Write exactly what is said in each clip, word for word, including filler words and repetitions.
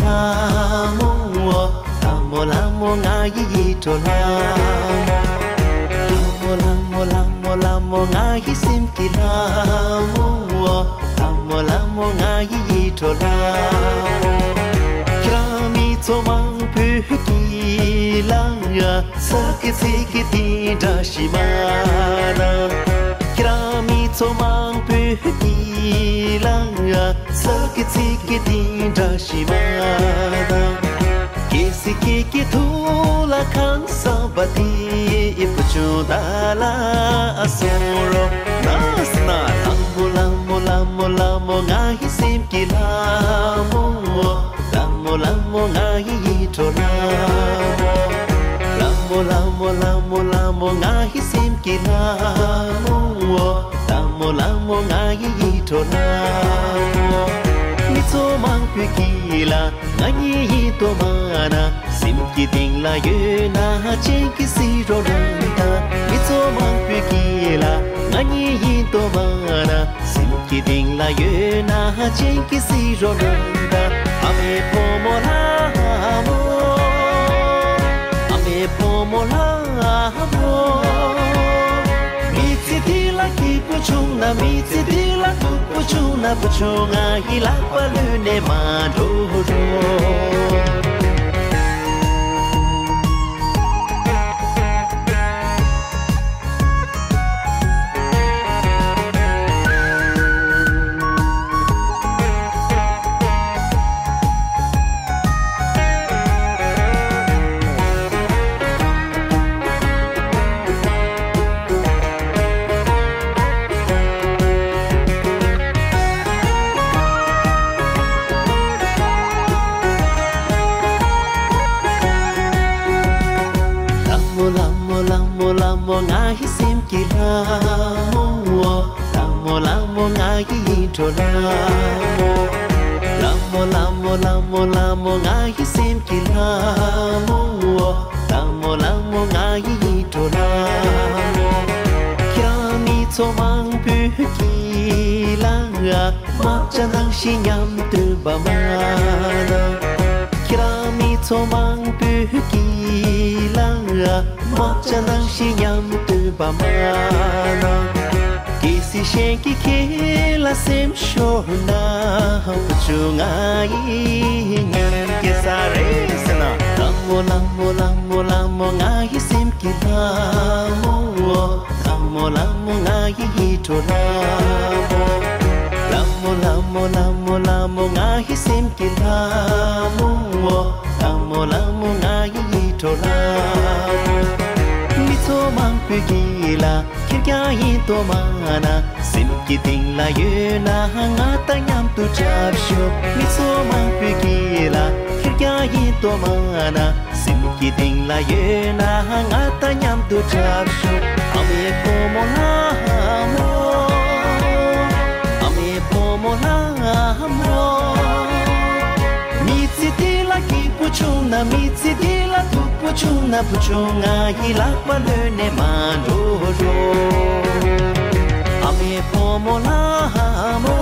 ལྷ་མོ། ལྷ་མོ་ལྷ་མོ་ང་ཡི་ཡིད་འཕྲོག་ལྷ་མོ། ལྷ་མོ་ལྷ་མོ་ལྷ་མོ་ལྷ་མོ་ང་ཡི་སེམས་ཀྱི་ལྷ་མོ། ལྷ་མོ་ལྷ་མོ་ང་ཡི་ཡིད་འཕྲོག་ལྷ་མོ། ཁྱེད་རང་མི་ཚོགས་མང་པོས་ཀྱི་ལ། ས་ཀི་ཚི་ཀི་དེ་འདྲ་ཞིག་མ་ན། ཁྱེད་རང་མི་ཚོགས་མང་པོས་ཀྱི་ལ། ས་ཀི་ཚི་ཀི་དེ་འདྲ་ཞིག་མ་ན། ཀེ་སི་ཀེ་ཀི་ཐུགས་ལ་ཁང་ས་བ་དེ་ཨི་བུ་ཆུང་ད་ལ་ཨ་སོང་རོ། ན་ས་ན་ལྷ་མོ་ལྷ་མོ་ལྷ་མོ་ལྷ་མོ་ང་ཡི་སེམས་ཀྱི་ལྷ་མོ། ལྷ་མོ་ལྷ་མོ་ང་ཡི་ཡིད་འཕྲོག་ལྷ་མོ། ལྷ་མོ་ལྷ་མོ་ལྷ་མོ་ལྷ་མོ་ང་ཡི་སེམས་ཀྱི་ལྷ་མོ། ལྷ་མོ་ལྷ་མོ་ང་ཡི་ཡིད་འཕྲོག་ལྷ་མོ། མི་ཚོགས་མང་པོས་ཀྱི་ལ་ང་གཉིས་ཡིན་དོ་མ་ན། སེམས་ཀྱི་གཏིང་ལ་ཡོད་ན་ཅན་གྱི་སི་རོ་རང་ད། མི་ཚོགས་མང་པོས་ཀྱི་ལ་ང་གཉིས་ཡིན་དོ་མ་ན། སེམས་ཀྱི་གཏིང་ལ་ཡོད་ན་ཅན་གྱི་སི་རོ་རང་ད། ཨ་མའི་བུ་མོ་ལྷ་མོ། ཨ་མའི་བུ་མོ་ལྷ་མོ། མི་ཚེ་འདི་ལ་སྐྱིད་པོ་བྱུང་ན། མི་ཚེ་འདི་ལ་སྡུག་པོ་བྱུང་ན། བུ་ཆུང་ང་ཡི་ལག་པ་ལོན་ནས་མ་འགྲོ་རོགས། ལྷ་མོ་ལྷ་མོ་ལྷ་མོ་ལྷ་མོ་ང་ཡི་སེམས་ཀྱི་ལྷ་མོ། ལྷ་མོ་ལྷ་མོ་ང་ཡི་ཡིད་འཕྲོག་ལྷ་མོ། ལྷ་མོ་ལྷ་མོ་ལྷ་མོ་ལྷ་མོ་ང་ཡི་སེམས་ཀྱི་ལྷ་མོ། ལྷ་མོ་ལྷ་མོ་ང་ཡི་ཡིད་འཕྲོག་ལྷ་མོ། ཁྱེད་རང་མི་ཚོགས་མང་པོས་ཀྱི་ལ། དམག་བྱ་ནང་བཞིན་མཉམ་སྡོད་པ་མ་ན། ཁྱེད་རང་མི་ཚོགས་མང་པོས་ཀྱི་ལ། དམག་བྱ་ནང་བཞིན་མཉམ་སྡོད་པ་མ་ན། གལ་སྲིད་གཞན་གྱིས་ཁྱེད་ལ་སེམས་ཤོར་ན། བུ་ཆུང་ང་ཡི་ཉིན་གྱི་ས་རེད་ཟེར་ན། ལྷ་མོ་ལྷ་མོ་ལྷ་མོ་ལྷ་མོ་ང་ཡི་སེམས་ཀྱི་ལྷ་མོ། ལྷ་མོ་ལྷ་མོ་ང་ཡི་ཡིད་འཕྲོག་ལྷ་མོ། ལྷ་མོ་ལྷ་མོ་ལྷ་མོ་ལྷ་མོ་ང་ཡི་སེམས་ཀྱི་ལྷ་མོ། ལྷ་མོ་ལྷ་མོ་ང་ཡི་ཡིད་འཕྲོག་ལྷ་མོ། མི་ཚོགས་མང་པོས་ཀྱི་ལ་ཁེར་རྐྱང་ཡིན་དོ་མ་ན། སེམས་ཀྱི་གཏིང་ལ་ཡོད་ན་ང་དང་མཉམ་དུ་འཁྲབ་ཤོག་མི་ཚོགས་མང་པོས་ཀྱི་ལ་ཁེར་རྐྱང་ཡིན་དོ་མ་ན། སེམས་ཀྱི་གཏིང་ལ་ཡོད་ན་ང་དང་མཉམ་དུ་འཁྲབ་ཤོག་ཨ་མའི་བུ་མོ་ལྷ་མོ། ཨ་མའི་བུ་མོ་ལྷ་མོ། མི་ཚེ་འདི་ལ་སྐྱིད་པོ་བྱུང་ན། མི་ཚེ་འདི་ལ་སྡུག་པོ་བྱུང་ན། བུ་ཆུང་ང་ཡི་ལག་པ་ལོན་ནས་མ་འགྲོ་རོགས། ཨ་མའི་བུ་མོ་ལྷ་མོ།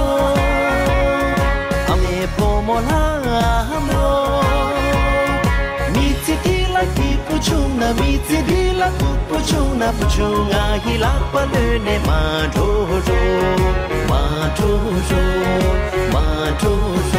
ཨ་མའི་བུ་མོ་ལྷ་མོ། མི་ཚེ་འདི་ལ་སྐྱིད་པོ་བྱུང་ན། མི་ཚེ་འདི་ལ་སྡུག་པོ་བྱུང་ན། བུ་ཆུང་ང་ཡི་ལག་པ་ལོན་ནས་མ་འགྲོ་རོགས། མ་འགྲོ་རོགས། མ་འགྲོ་